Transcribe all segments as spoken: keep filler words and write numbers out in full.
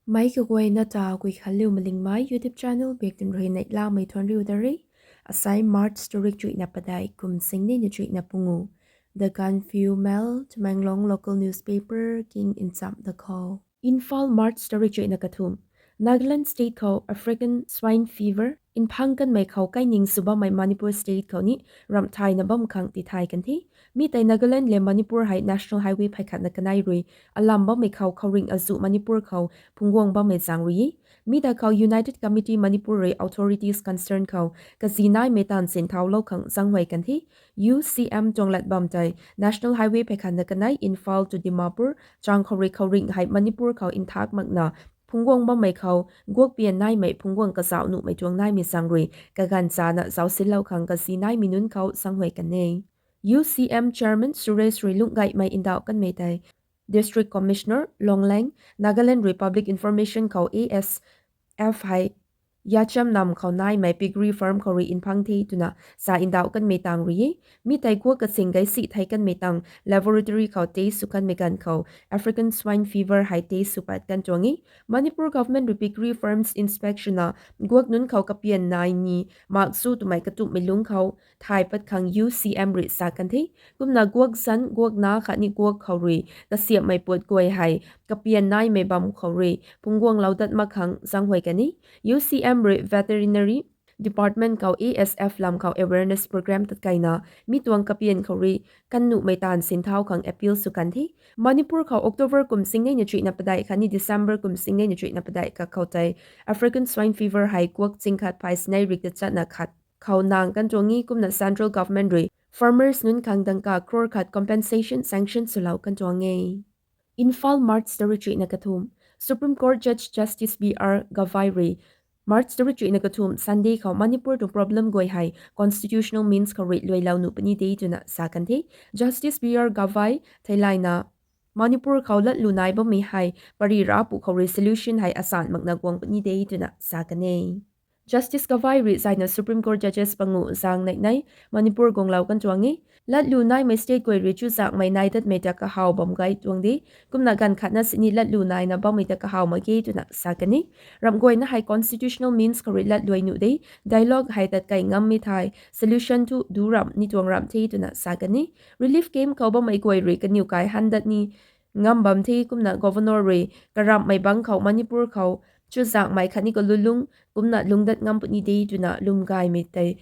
Meic kaguayna ta Guikhanliu Malingmei YouTube channel biak tun rui neihlamei thuanc riu da re. Asai March tarik chuihna padeih kum singneina chuihna pungu. The Gaanphiu Mail, Tamenglong local newspaper king nchamh da khou. Imphal, March tarik chuihna kathumh. Nagaland state khou African swine fever nphang kanmei khou kaining sw bammei Manipur state khou ni ramh thayna bam khang tithay kan the. Mi tei Nagaland le Manipur hei National Highway phay khatna kanei rui alam bammei khou khouringh azuh Manipur khou phungcguang bammei zaeng rui e. Mi ta khou United Committee Manipur rui authorities concern khou kazi naimei taanv sinthau lou khang zaenghuay kan the. U C M tuang lat bam tei National Highway phay khatna kanei Imphal to Dimapur chang khou rui khouringh hei Manipur khou nthak makna phungcguang bammei khou guak pian naimei phungcguang kazauh nuhmei tuang naimei zaeng rui kaganv chana zauc sinlou khang kazi naimei nunc khou zaenghuay kan e. U C M Chairman Suresh rui lungh gaymei ndauh kanmei tei District Commissioner Longleng, Nagaland rui Public Information khou A S F hei Yacham nam khou naimei piggery farm khou rui nphang the twna sa ndauh kanmei tang rui e. Mi tei guak kasing gaysi thei kanmei tang laboratory khou test sw kanmei ganv khou African swine fever hei test sw pat kan tuang e. Manipur government rui piggery farms inspection na guak nunc khou kapian nai ni mak su twmei katumhmei lungc khou thay pat khang U C M rui sa kan the. Kumna guak zanc, guak na khatni guak khou rui kasiamhmei puat guay hei kapian naimei bam khou rui phungcguanglou dat mak khang zaenghuay kan e. U C M rui Veterinary Department khou A S F lam khou awareness program tatkeina mi tuang kapian khou rui kan nuhmei taanv sinthau khang appeal sw kan the. Manipur khou October kum singneina chuihna padeih khatni December kum singneina chuihna padeih kak khou tei African swine fever hei guak ching khat phay sinei rik tachatna khat khou nang kan tuang e. Kumna central government rui farmers nunc khang dangka crore khat compensation sanction swlou kan tuang e. Imphal, March tarik chuihna kathumh. Supreme Court Judge Justice B R Gavai rui March tarik chuihna kathumh Sunday khou Manipur tuang problem guay hei constitutional means khou rui luailou nuh puni de twna sa kan the. Justice B R Gavai theilayna Manipur khou latlu nai bammei hei pary ra pu khou rui solution hei asan makna guang puni de twna sa kan e. Justice Gavai rui zayna Supreme Court Judges panguh zaeng neih nei Manipur guanglou kan tuang e. Latlu naimei state guay rui chuzaenghmei nai datmei ta kahaw bam gay tuang de. Kumna ganv khatna sini latlu naina bammei ta kahaw mak ge twna sa kan e. Ramh guayna hei constitutional means khou rui latluai nuh de. Dialogue hei tatkei ngammei thei solution thu du ramh ni tuang ramh the twna sa kan e. Relief camp khou bammei guay rui kaniw kai han dat ni ngam bam the. Kumna governor rui karamhmei bangc khou Manipur khou chuzaenghmei khatni kalulung kumna lungdat ngam puni de twna lwm gaymei tei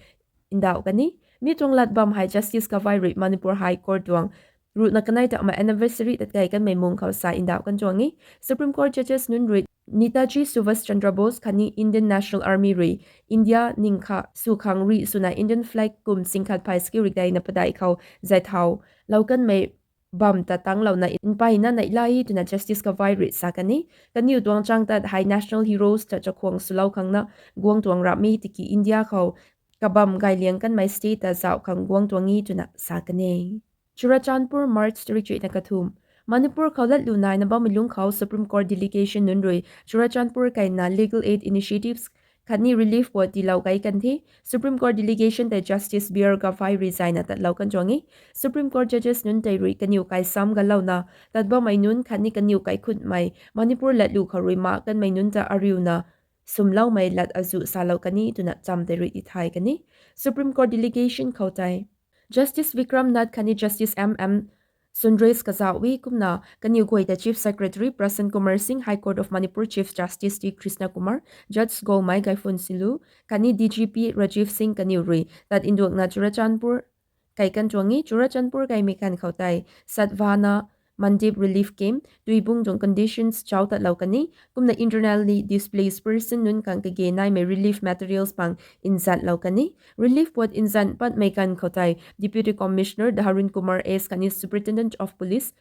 ndauh kan e. Mi tuang lat bam hei Justice Gavai rui Manipur High Court tuang ruhna kanei takmei anniversary tatkei kanmei mung khou sa ndauh kan tuang e. Supreme Court Judges nunc rui Netaji Subhas Chandra Bose khatni Indian National Army rui India ning kha sw khang rih swna Indian flag kum sing khat phay siki rik deina padeih khou zay thau lou kanmei bam ta tanglouna mpeyna neihla e twna Justice Gavai rui sa kan e. Kaniw tuang chang tat hei national heroes ta chakhwang swlou khangna guang tuang ramh e, tiki India khou kabam gayliang kanmei state ta zauh khang guang tuang e twna sa kan e. Churachandpur, March tarik chuihna kathumh. Manipur khou latlu naina bammei lungc khou Supreme Court delegation nunc rui Churachandpur kaina legal aid initiatives khatni relief puat tiilou kai kan the. Supreme Court delegation tei Justice B R Gavai rui zayna tatlou kan tuang e. Supreme Court Judges nunc tei rui kaniw kai sam galouna tat bammei nunc khatni kaniw kaikhutmei Manipur latlu khou rui mak kanmei nunc ta ariuna swmloumei lat azuh salou kan e twna cham tei rui tithay kan e. Supreme Court delegation khou tei Justice Vikram Nath khatni Justice M M Sundresh kazauh e. Kumna kaniw guay ta Chief Secretary Prasant Kumar Singh, High Court of Manipur Chief Justice T Krishna Kumar, Judge Golmei Gaiphun Silu khatni D G P Rajiv Singh kaniw rui tat nduangna Churachandpur kai kan tuang e. Churachandpur kaimei kan khou tei Sadbhavana Mandap relief camp Tuibung tuang conditions chau tatlou kan e. Kumna internally displaced person nunc khang kage naimei relief materials pang nzatlou kan e. Relief puat nzat patmei kan khou tei Deputy Commissioner Dharun Kumar S khatni Superintendent of Police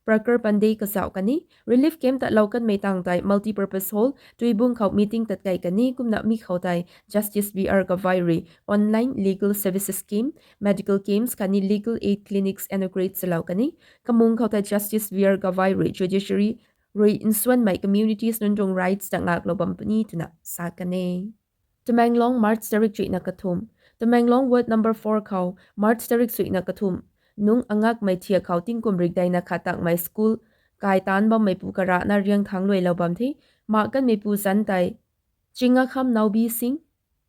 Prakhar Pandey kazauh kan e. Relief camp tatlou kanmei tang tei multipurpose hall Tuibung khou meeting tatkei kan e. Kumna mi khou tei Justice B R Gavai rui online legal services camp, medical camps khatni legal aid clinics inaugurate swlou kan e. Kamung khou tei Justice V R Gavai rui judiciary rui nsuanmei communities nunc tuang rights ta ngaklou bam puni twna sa kan e. Tamenglong, March tarik chuihna kathumh. Tamenglong Ward number four khou March tarik chuihna kathumh nung angakmei thiak khou tingkum rik deina khat takmei school kai taanc bammeipu karana riangthangc luailou bam the. mak kanmeipu zanc tei Chingakham Naobi Singh,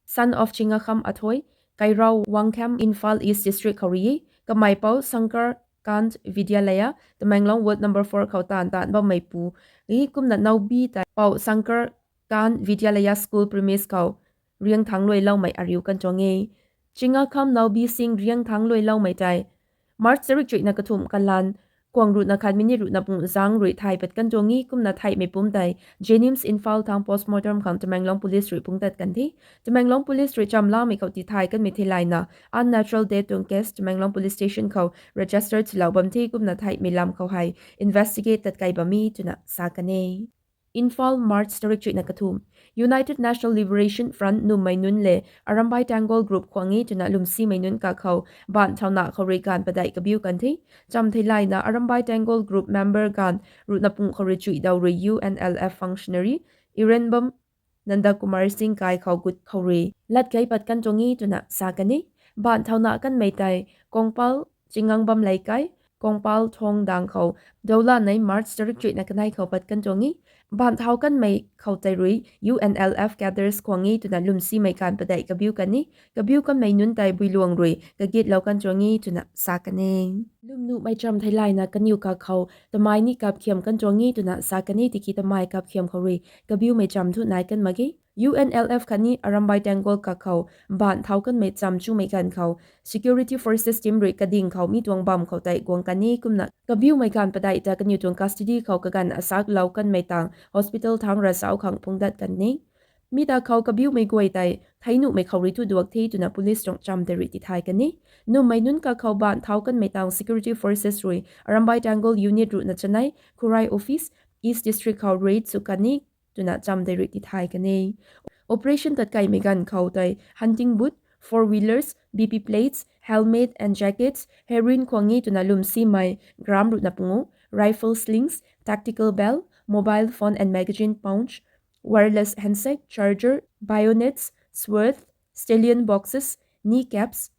son of Chingakham Athoi, Kairao Wangkham, Imphal East District khou rui e. Kamei Pou Shankar Kant Vidyalaya, Tamenglong Ward number four khou taanv taanc bammeipu e. Kumna Naobi tei Pou Shankar Kant Vidyalaya School premise khou riangthangc luailoumei ariu kan tuang e. Chingakham Naobi Singh riangthangc luailoumei tei March tarik chuihna kathumh kalan kuang ruhna khat minute ruhna pung zangc rui thay pat kan tuang e. Kumna theihmei pumc tei JNIMS Imphal thang postmortem khang Tamenglong Police rui phungc tat kan the. Tamenglong Police rui chamlamei khou tithay kanmei theilayna unnatural death tuang case Tamenglong Police Station khou register swlou bam the. Kumna theihmei lam khou hei investigate tat kei bam e twna sa kan e. Imphal, March tarik chuihna kathumh. United National Liberation Front nummei nunc le Arambai Tenggol group khwan e twna lwmsimei nunc kakhou baanc thauna khou rui gaanv padeih kabiu kan the. Cham theilayna Arambai Tenggol group member gaanv ruhna pung khou rui chuihdaw rui UNLF functionary Irenbam Nandakumar Singh kai khou gut khou rui lat kei pat kan tuang e twna sa kan e. Baanc thauna kanmei tei Kongpal Chingangbam Leikai, Kongpal Thongdang khou Doula nei March tarik chuihna kanei khou pat kan tuang e. Baanc thau kanmei khou tei rui UNLF cadres khwan e twna lwmsimei gaanv padeih kabiu kan e. Kabiu kanmei nunc tei builuang rui kagitlou kan tuang e twna sa kan e. Lwmnuhmei cham theilayna kaniw kakhou tamei ni kapkhiam kan tuang e twna sa kan e. Tiki tamei kapkhiam khou rui kabiumei cham thu nai kan mak ge. UNLF khatni Arambai Tenggol kakhou baanc thau kanmei cham chumei ganv khou security forces team rui kading khou mi tuang bam khou tei guang kan e. Kumna kabiumei gaanv padeih ta kaniw tuang custody khou kaganv asaklou kanmei tang hospital thang ravzauc khang phungc dat kan e. Mi ta khou kabiumei guay tei theinuhmei khou rui thu duak the twna police tuang cham tei rui tithay kan e. Nummei nunc kakhou baanc thau kanmei tang security forces rui Arambai Tenggol unit ruhna chanei Khurai office, East District khou raid sw kan e twna cham tei rui tithay kan e. Operation tat kaimei ganv khou tei hunting boot, four wheelers, BP plates, helmet and jackets, heroin khwan e twna lwmsimei gram ruhna pungu, rifle slings, tactical belt, mobile phone and magazine pouch, wireless handset, charger, bayonets, swords, stallion boxes, kneecaps,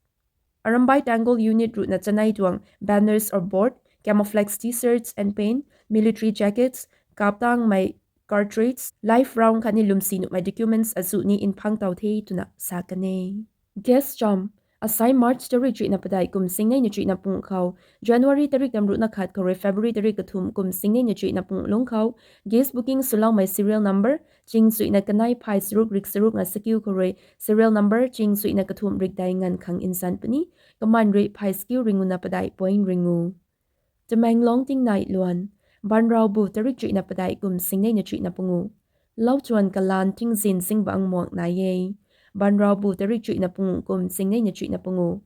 Arambai Tenggol unit ruhna chanei tuang banners or board, camouflage T-shirts and pant, military jackets, kaptangmei cartridge, live round khatni lwmsi nuhmei documents azuh ni nphang tow the twna sa kan e. Guest cham. Asai March tarik chuihna padeih kum singnei na chuihna pung khou January tarik tamruhna khat khou rui February tarik kathumh kum singnei na chuihna pung lungc khou guest booking swloumei serial number ching chuihna kanei phay charuk rik charuk na sakiu khou rui serial number ching chuihna kathumh rik dei nganv khang nzan puni. Kaman rui phay sakiu ringu na padeih point ringu. Tamenglong tingnai luan. Banraubu tarik chuihna padeih kum singnei na chuihna pungu. Lauchuan kalan tingzin zingbangc muang nai e. Banraubu tarik chuihna pungu kum singnei na chuihna pungu.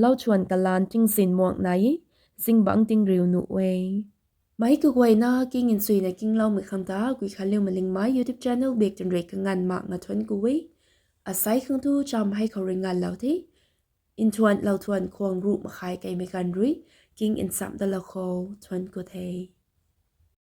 Lauchuan kalan tingzin muang nai e. Zingbangc tingriu nuh e. Meic kaguayna king nchuina kingloumei khang ta Guikhanliu Malingmei YouTube channel bak twn rui kanganv mak nga thuanc ku e. Asai khang thu cham hei khou rui nganvlou the. Nthuan lou thuan khwang ruh makhai keimei ganv rui king nchamh dalou khou thuanc ku the.